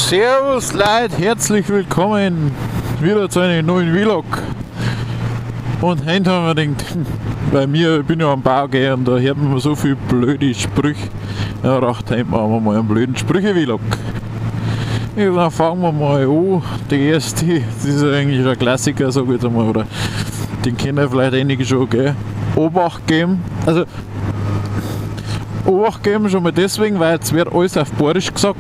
Servus Leute, herzlich willkommen wieder zu einem neuen Vlog. Und heute haben wir gedacht, bei mir, ich bin ja am Bau gehen und da hört man so viel blöde Sprüche. Ja, dachte, heute machen wir mal einen blöden Sprüche-Vlog. Ja, dann fangen wir mal an. Die erste, das ist eigentlich ein Klassiker, sag ich jetzt einmal, oder den kennen vielleicht einige schon, gell? Obacht geben. Also Obacht geben schon mal deswegen, weil jetzt wird alles auf Bayerisch gesagt,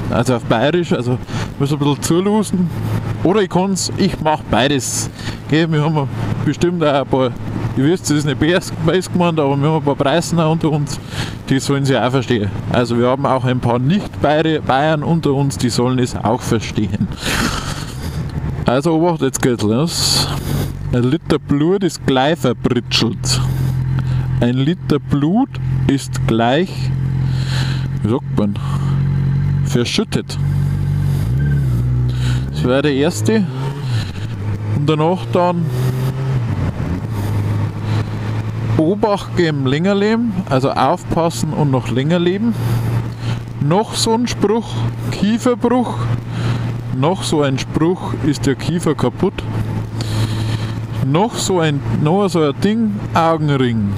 also auf Bayerisch, also muss ein bisschen zulosen. Oder ich kann's, ich mach beides. Okay, wir haben bestimmt auch ein paar, ihr wisst, das ist nicht böse gemeint, aber wir haben ein paar Preisen auch unter uns, die sollen sie auch verstehen. Also wir haben auch ein paar Nicht-Bayern unter uns, die sollen es auch verstehen. Also Obacht, jetzt geht's los. Ein Liter Blut ist gleich verbritschelt. Ein Liter Blut ist gleich, wie sagt man, verschüttet. Das wäre der erste. Und danach dann Obacht geben, länger leben, also aufpassen und noch länger leben. Noch so ein Spruch, Kieferbruch. Noch so ein Spruch, ist der Kiefer kaputt. Noch so ein Ding, Augenring.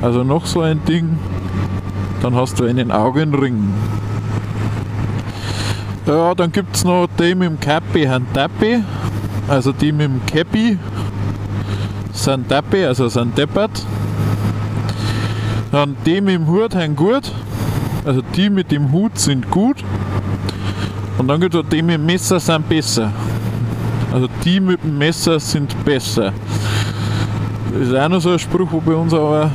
Also noch so ein Ding, dann hast du einen Augenring. Ja, dann gibt es noch die mit dem Käppi Handappi, also die mit dem Käppi sind Dappi, also sind deppert. Dann die mit dem Hut haben gut, also die mit dem Hut sind gut. Und dann gibt es die mit dem Messer sind besser. Also die mit dem Messer sind besser. Das ist auch noch so ein Spruch, wo bei uns aber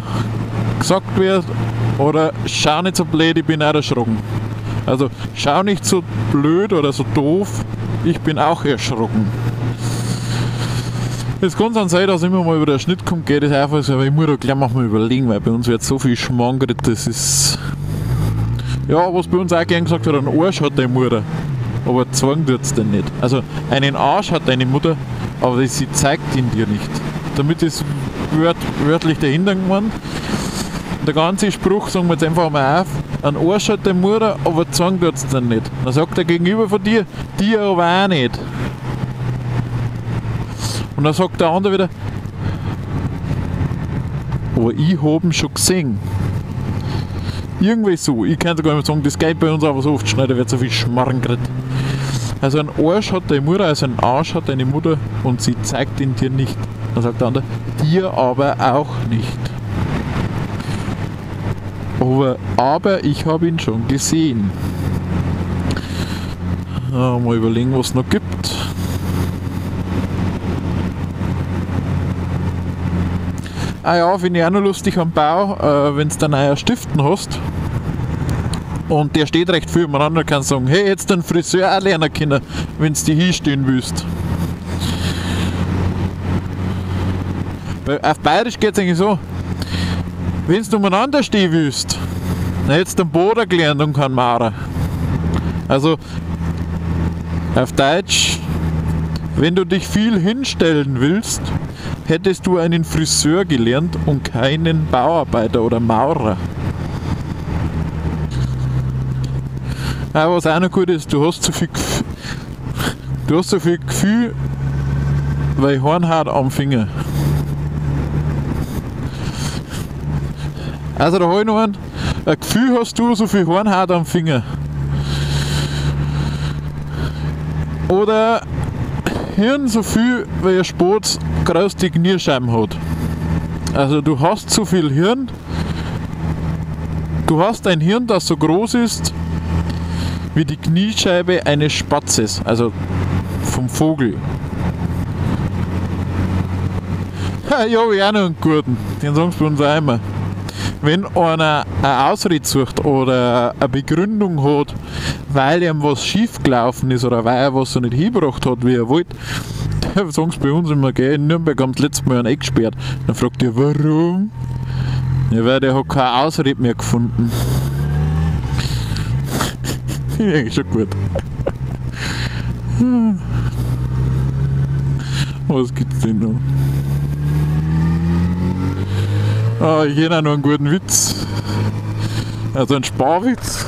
gesagt wird, oder schau nicht so blöd, ich bin auch erschrocken. Also schau nicht so blöd oder so doof, ich bin auch erschrocken. Es kann dann sein, dass immer mal über der Schnitt kommt, geht es einfach so, aber ich muss da gleich mal überlegen, weil bei uns wird so viel Schmarrn geredet, das ist... Ja, was bei uns auch gern gesagt wird, ein Arsch hat deine Mutter, aber zeigen tut's denn nicht. Also einen Arsch hat deine Mutter, aber sie zeigt ihn dir nicht. Damit ist wörtlich dahinter gemeint. Der ganze Spruch, sagen wir jetzt einfach mal auf, ein Arsch hat deine Mutter, aber zeigen tut's denn nicht. Dann sagt der Gegenüber von dir, dir aber auch nicht. Und dann sagt der andere wieder, aber ich hab ihn schon gesehen. Irgendwie so, ich kann sogar nicht sagen, das geht bei uns aber so oft schnell, da wird so viel Schmarrn geredet. Also ein Arsch hat deine Mutter, also ein Arsch hat deine Mutter und sie zeigt ihn dir nicht. Dann sagt der andere, dir aber auch nicht. Aber ich habe ihn schon gesehen. Ja, mal überlegen, was es noch gibt. Ah ja, finde ich auch noch lustig am Bau, wenn du dann einen Stiften hast und der steht recht viel umeinander, kannst du sagen, hey, jetzt den Friseur auch lernen können, wenn du dich hinstehen willst. Weil auf Bayerisch geht es eigentlich so, wenn du umeinander stehen willst, dann hättest du den Boden gelernt und keinen Maurer. Also auf Deutsch, wenn du dich viel hinstellen willst, hättest du einen Friseur gelernt und keinen Bauarbeiter oder Maurer. Aber was auch noch gut ist, du hast so viel Gefühl, weil Hornhaut am Finger. Also da habe ich noch einen. Ein Gefühl hast du, so viel Hornhaut am Finger. Oder Hirn so viel, weil er Sport groß die Kniescheiben hat. Also du hast zu viel Hirn, du hast ein Hirn, das so groß ist wie die Kniescheibe eines Spatzes, also vom Vogel. Ja, ich habe auch noch einen guten, den sagen sie bei uns auch immer. Wenn einer eine Ausrede sucht oder eine Begründung hat, weil ihm was schief gelaufen ist oder weil er was so nicht hingebracht hat, wie er wollte, sagen sie bei uns immer, gell, in Nürnberg haben sie letztes Mal einen eingesperrt. Dann fragt er, warum? Ja, weil der hat keine Ausrede mehr gefunden. Finde ich eigentlich schon gut. Was gibt's denn noch? Ah, ich kenne auch noch einen guten Witz. Also einen Sparwitz.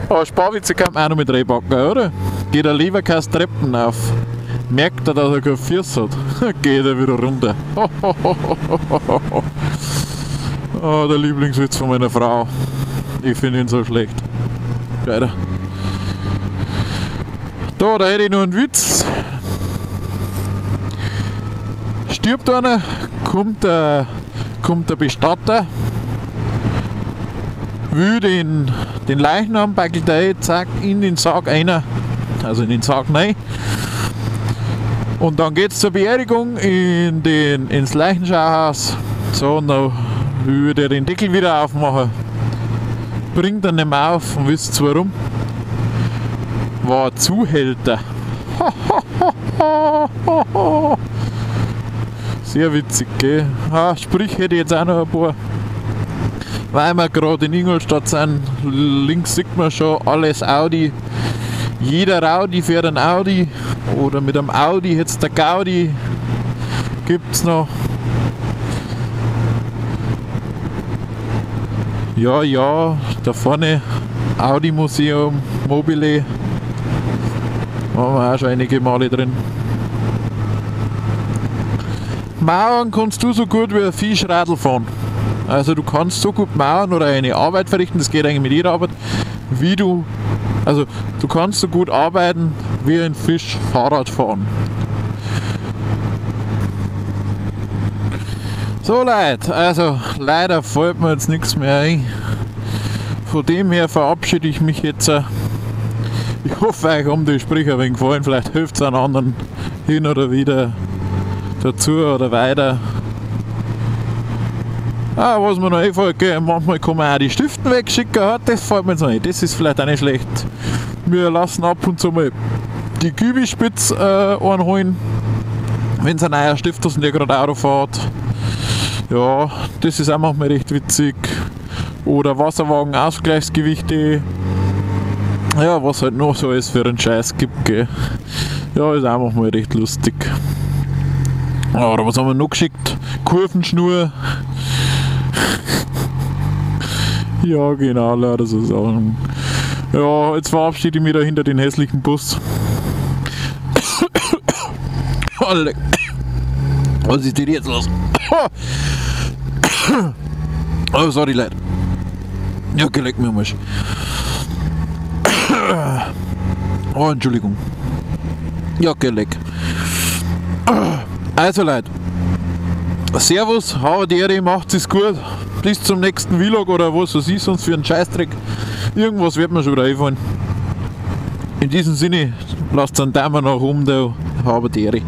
Aber Sparwitze kann man auch noch mit reinpacken, oder? Geht der Leberkäse Treppen auf, merkt er, dass er keinen Fuß hat, geht er wieder runter. Oh, der Lieblingswitz von meiner Frau. Ich finde ihn so schlecht. Leider. Da hätte ich noch einen Witz. Stirbt einer, kommt der Bestatter, will den Leichnam packelt er, zack, in den Sarg einer, also in den Sarg rein. Und dann geht es zur Beerdigung ins Leichenschauhaus. So, und dann will der den Deckel wieder aufmachen. Bringt er nicht mehr auf und wisst ihr warum? War Zuhälter. Sehr witzig, gell? Ah, Sprich hätte ich jetzt auch noch ein paar. Weil wir gerade in Ingolstadt sind, links sieht man schon alles Audi. Jeder Audi fährt ein Audi. Oder mit einem Audi jetzt der Gaudi. Gibt's noch. Ja, ja, da vorne Audi Museum, Mobile. Waren wir auch schon einige Male drin. Mauern kannst du so gut wie ein Fischradl fahren. Also du kannst so gut mauern oder eine Arbeit verrichten, das geht eigentlich mit jeder Arbeit, wie du, also du kannst so gut arbeiten wie ein Fisch Fahrrad fahren. So Leute, also leider fällt mir jetzt nichts mehr ein. Von dem her verabschiede ich mich jetzt. Ich hoffe, euch haben die Sprüche ein wenig gefallen, vielleicht hilft es einen anderen hin oder wieder dazu oder weiter. Ah, was mir noch einfällt, gell, manchmal kann man auch die Stiften wegschicken, das fällt mir jetzt noch nicht, das ist vielleicht auch nicht schlecht. Wir lassen ab und zu mal die Kübispitz einholen, wenn es ein neuer Stift ist und der gerade Auto fährt. Ja, das ist auch manchmal recht witzig. Oder Wasserwagen, Ausgleichsgewichte. Ja, was halt noch so alles für einen Scheiß gibt, gell. Ja, ist auch manchmal recht lustig. Oder was haben wir noch geschickt? Kurvenschnur. Ja, genau, leider so Sachen. Ja, jetzt verabschiede ich mich da hinter den hässlichen Bus. Was ist denn jetzt los? Oh, sorry, Leute. Ja, geleck mir mal. Oh, Entschuldigung. Ja, geleck. Also, Leute. Servus, habe die Ehre, macht es gut. Bis zum nächsten Vlog oder was weiß ich sonst für einen Scheißdreck. Irgendwas wird mir schon wieder einfallen. In diesem Sinne, lasst einen Daumen nach oben da, habe die Ehre.